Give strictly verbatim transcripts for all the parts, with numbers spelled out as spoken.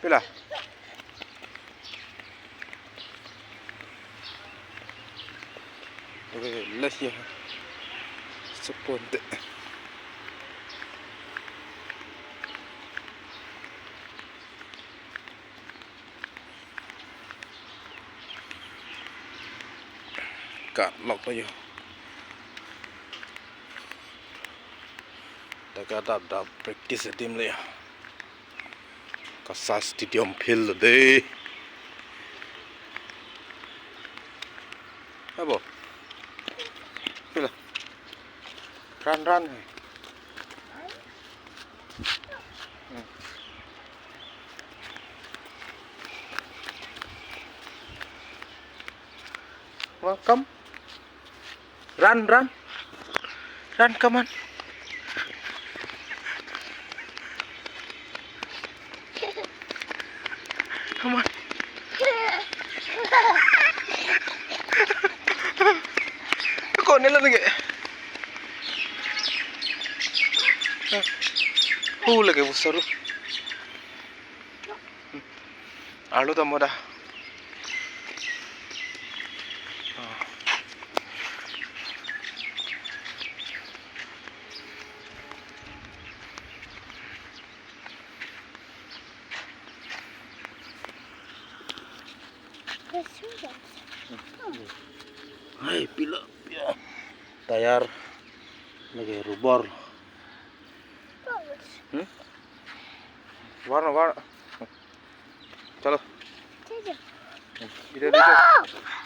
Pila. Oke, let's ya. Seponte. Kat lok lo yo. Taka dap dap practice adim le ya. Kasa stadium field lo de. Abo. Pila. Run, run. Hmm. Welcome. Run, run. Run, come on. Come on. Kok nela lagi. Hu lagi bu saru. Arlo ta moda. Hai, pila, pila. Tayar lagi rubber. Hmm? Warna, warna. Chalo. Ider, ider.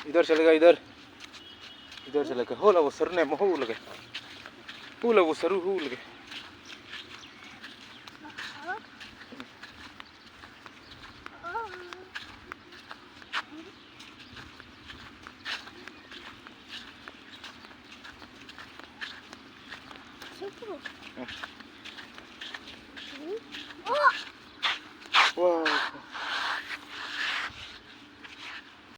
Ider chalega, ider. Ider chalega. Ho la wo saru ne mo ho lage. Ho la wo saru ho lage. Super.